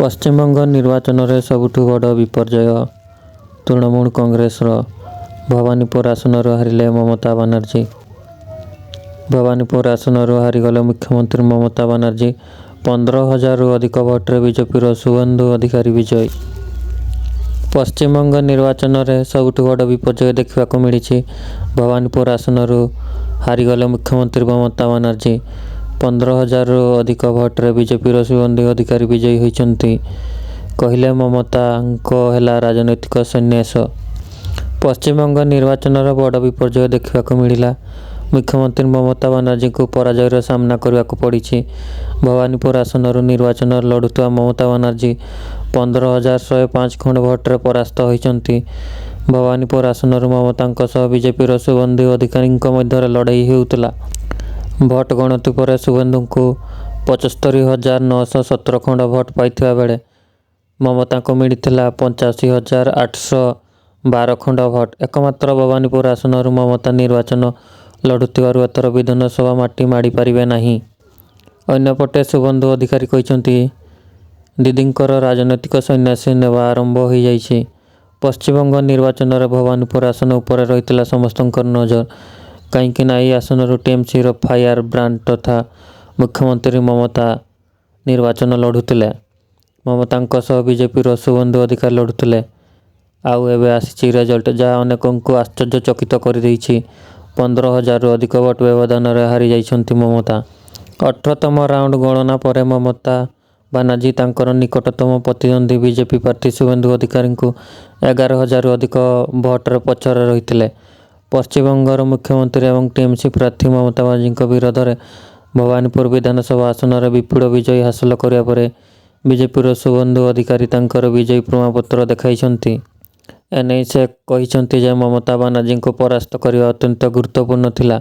ପଶ୍ଚିମବଙ୍ଗ ନିର୍ବାଚନରେ ସବୁଠୁ ବଡ଼ ବିପର୍ଯ୍ୟୟ ତୃଣମୂଳ କଂଗ୍ରେସର। ଭବାନୀପୁର ଆସନରୁ ହାରିଲେ ମମତା ବାନାର୍ଜୀ। ଭବାନୀପୁର ଆସନରୁ ହାରିଗଲେ ମୁଖ୍ୟମନ୍ତ୍ରୀ ମମତା ବାନାର୍ଜୀ। 15,000ରୁ ଅଧିକ ଭୋଟରେ ବିଜେପିର ଶୁଭେନ୍ଦୁ ଅଧିକାରୀ ବିଜୟୀ। ପଶ୍ଚିମବଙ୍ଗ ନିର୍ବାଚନରେ ସବୁଠୁ ବଡ଼ ବିପର୍ଯ୍ୟୟ ଦେଖିବାକୁ ମିଳିଛି। ଭବାନୀପୁର ଆସନରୁ ହାରିଗଲେ ମୁଖ୍ୟମନ୍ତ୍ରୀ ମମତା ବାନାର୍ଜୀ। 15,000ରୁ ଅଧିକ ଭୋଟରେ ବିଜେପିର ଶୁଭେନ୍ଦୁ ଅଧିକାରୀ ବିଜୟୀ ହୋଇଛନ୍ତି। କହିଲେ ମମତାଙ୍କ ହେଲା ରାଜନୈତିକ ସନ୍ନ୍ୟାସ। ପଶ୍ଚିମବଙ୍ଗ ନିର୍ବାଚନର ବଡ଼ ବିପର୍ଯ୍ୟୟ ଦେଖିବାକୁ ମିଳିଲା। ମୁଖ୍ୟମନ୍ତ୍ରୀ ମମତା ବାନାର୍ଜୀଙ୍କୁ ପରାଜୟର ସାମ୍ନା କରିବାକୁ ପଡ଼ିଛି। ଭବାନୀପୁର ଆସନରୁ ନିର୍ବାଚନ ଲଢ଼ୁଥିବା ମମତା ବାନାର୍ଜୀ 15,105 ଖଣ୍ଡ ଭୋଟରେ ପରାସ୍ତ ହୋଇଛନ୍ତି। ଭବାନୀପୁର ଆସନରୁ ମମତାଙ୍କ ସହ ବିଜେପିର ଶୁଭେନ୍ଦୁ ଅଧିକାରୀଙ୍କ ମଧ୍ୟରେ ଲଢ଼େଇ ହେଉଥିଲା। ଭୋଟ ଗଣତି ପରେ ଶୁଭେନ୍ଦୁଙ୍କୁ 75,917 ଖଣ୍ଡ ଭୋଟ ପାଇଥିବା ବେଳେ ମମତାଙ୍କୁ ମିଳିଥିଲା 85,812 ଖଣ୍ଡ ଭୋଟ। ଏକମାତ୍ର ଭବାନୀପୁର ଆସନରୁ ମମତା ନିର୍ବାଚନ ଲଢ଼ୁଥିବାରୁ ଏଥର ବିଧାନସଭା ମାଟି ମାଡ଼ିପାରିବେ ନାହିଁ। ଅନ୍ୟପଟେ ଶୁଭେନ୍ଦୁ ଅଧିକାରୀ କହିଛନ୍ତି, ଦିଦିଙ୍କର ରାଜନୈତିକ ସନ୍ନ୍ୟାସ ନେବା ଆରମ୍ଭ ହୋଇଯାଇଛି। ପଶ୍ଚିମବଙ୍ଗ ନିର୍ବାଚନରେ ଭବାନୀପୁର ଆସନ ଉପରେ ରହିଥିଲା ସମସ୍ତଙ୍କର ନଜର। କାହିଁକିନା ଏହି ଆସନରୁ ଟିଏମସିର ଫାୟାର ବ୍ରାଣ୍ଡ ତଥା ମୁଖ୍ୟମନ୍ତ୍ରୀ ମମତା ନିର୍ବାଚନ ଲଢ଼ୁଥିଲେ। ମମତାଙ୍କ ସହ ବିଜେପିର ଶୁଭେନ୍ଦୁ ଅଧିକାରୀ ଲଢ଼ୁଥିଲେ। ଆଉ ଏବେ ଆସିଛି ରେଜଲ୍ଟ, ଯାହା ଅନେକଙ୍କୁ ଆଶ୍ଚର୍ଯ୍ୟଚକିତ କରିଦେଇଛି। 15,000ରୁ ଅଧିକ ଭୋଟ ବ୍ୟବଧାନରେ ହାରିଯାଇଛନ୍ତି ମମତା। 18ତମ ରାଉଣ୍ଡ ଗଣନା ପରେ ମମତା ବାନାର୍ଜୀ ତାଙ୍କର ନିକଟତମ ପ୍ରତିଦ୍ୱନ୍ଦ୍ୱୀ ବିଜେପି ପ୍ରାର୍ଥୀ ଶୁଭେନ୍ଦୁ ଅଧିକାରୀଙ୍କୁ 11,000ରୁ ଅଧିକ ଭୋଟରେ ପଛରେ ରହିଥିଲେ। ପଶ୍ଚିମବଙ୍ଗର ମୁଖ୍ୟମନ୍ତ୍ରୀ ଏବଂ ଟିଏମସି ପ୍ରାର୍ଥୀ ମମତା ବାନାର୍ଜୀଙ୍କ ବିରୋଧରେ ଭବାନୀପୁର ବିଧାନସଭା ଆସନରେ ବିପୁଳ ବିଜୟ ହାସଲ କରିବା ପରେ ବିଜେପିର ଶୁଭେନ୍ଦୁ ଅଧିକାରୀ ତାଙ୍କର ବିଜୟୀ ପ୍ରମାଣପତ୍ର ଦେଖାଇଛନ୍ତି। ଏନେଇ ସେ କହିଛନ୍ତି ଯେ ମମତା ବାନାର୍ଜୀଙ୍କୁ ପରାସ୍ତ କରିବା ଅତ୍ୟନ୍ତ ଗୁରୁତ୍ୱପୂର୍ଣ୍ଣ ଥିଲା।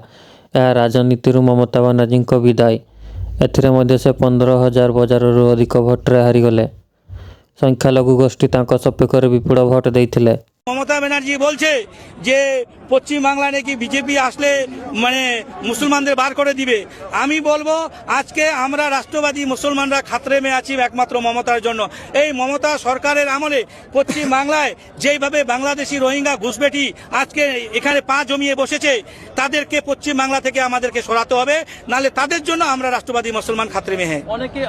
ଏହା ରାଜନୀତିରୁ ମମତା ବାନାର୍ଜୀଙ୍କ ବିଦାୟ। ଏଥିରେ ମଧ୍ୟ ସେ 15,000 ବଜାରରୁ ଅଧିକ ଭୋଟରେ ହାରିଗଲେ। ସଂଖ୍ୟାଲଘୁ ଗୋଷ୍ଠୀ ତାଙ୍କ ସପକ୍ଷରେ ବିପୁଳ ଭୋଟ ଦେଇଥିଲେ। মমতা ব্যানার্জি বলছে যে পশ্চিম বাংলায় নাকি বিজেপি আসলে মানে মুসলমানদের বার করে দিবে। আমি বলবো, আজকে আমরা রাষ্ট্রবাদী মুসলমানরা খাতরে মে আছি একমাত্র মমতার জন্য। এই মমতা সরকারের আমলে পশ্চিম বাংলায় যেইভাবে বাংলাদেশি রোহিঙ্গা ঘুষবেটি আজকে এখানে পা জমিয়ে বসেছে, তাদেরকে পশ্চিম বাংলা থেকে আমাদেরকে সরাতে হবে, নাহলে তাদের জন্য আমরা রাষ্ট্রবাদী মুসলমান খাতরে মে হ্যাঁ। অনেকে